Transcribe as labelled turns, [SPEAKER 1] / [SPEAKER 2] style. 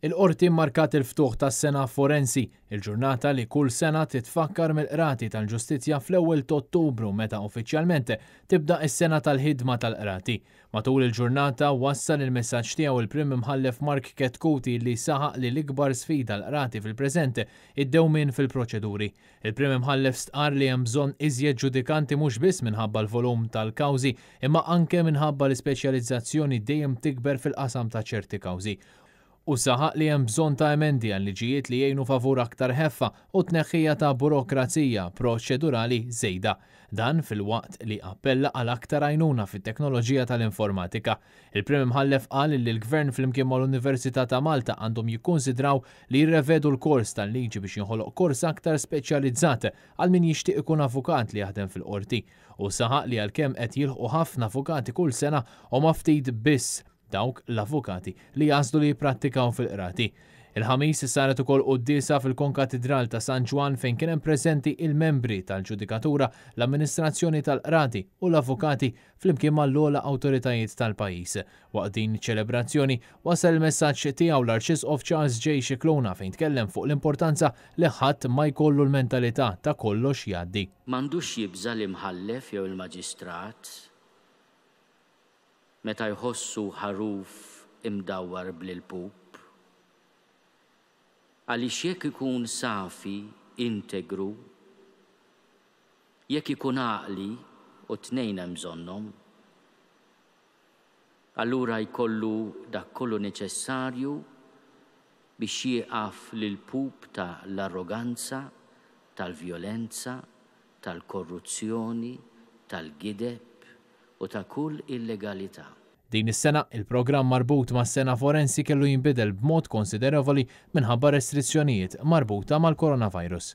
[SPEAKER 1] Il-Qorti mmarkat il-ftuħ tas-sena forensi, il-ġurnata li kull sena titfakkar mill-Qrati tal-Ġustizzja fl-ewwel t'Ottubru meta uffiċjalment tibda s-sena tal-ħidma tal-Qrati. Matul il-ġurnata wassal il-messaġġ tiegħu il-Prim Imħallef Mark Chetcuti li saħaq li l-ikbar sfida għall-Qrati fil-preżent hi d-dewmien fil-proċeduri. Il-Prim Imħallef stqarr li hemm bżonn iżjed ġudikanti mhux biss minħabba l-volum tal-kawżi imma anke minħabba l-ispeċjalizzazzjoni dejjem tikber fil-qasam ta' ċerti kawżi. Hu saħaq li hemm bżonn ta' emendi għal-liġijiet li jgħinu favur aktar ħeffa u t-tneħħija ta' burokrazija proċedurali żejda. Dan filwaqt li appella għal aktar għajnuna fit-teknoloġija tal-informatika. Il-Prim Imħallef qal li l-Gvern flimkien mal-Università ta' Malta għandhom jikkunsidraw li jirrevedu l-kors tal-liġi biex jinħoloq kors aktar speċjalizzat għal min jixtieq ikun avukat li jaħdem fil-Qorti. Hu saħaq li għalkemm qed jilħqu ħafna avukati kull sena huma ftit biss dawk l-avukati li jagħżlu li jipprattikaw fil-qrati. Il-Ħamis saret ukoll quddiesa fil-Konkatidral ta' San Ġwann fejn kien hemm preżenti il-membri tal-ġudikatura, l-amministrazzjoni tal-qrati u l-avukati flimkien mal-ogħla awtoritajiet tal-pajjiż. Waqt din iċ-ċelebrazzjoni wasal il-messaġġ tiegħu l-Arċisqof Charles J. Scicluna fejn tkellem fuq l-importanza li ħadd ma jkollu l-mentalità ta' kollox jgħaddi.
[SPEAKER 2] M'għandux jibża' l-imħallef jew il-maġistrat Meta jħossu ħaruf imdawwar bl-ilpup. Għaliex jekk ikun safi, integru, jekk ikun għaqli, u t-tnejn hemm bżonnhom, allura jkollu dak kollu neċessarju biex jieqaf l-ilpup ta' l-arroganza, tal-vjolenza, tal-korruzzjoni, tal-gideb u ta' kull illegalità.
[SPEAKER 1] Din is-sena, il-programm marbut mas-sena forensi kellu jinbidel b'mod konsiderevoli minħabba restrizzjonijiet marbuta mal-coronavirus.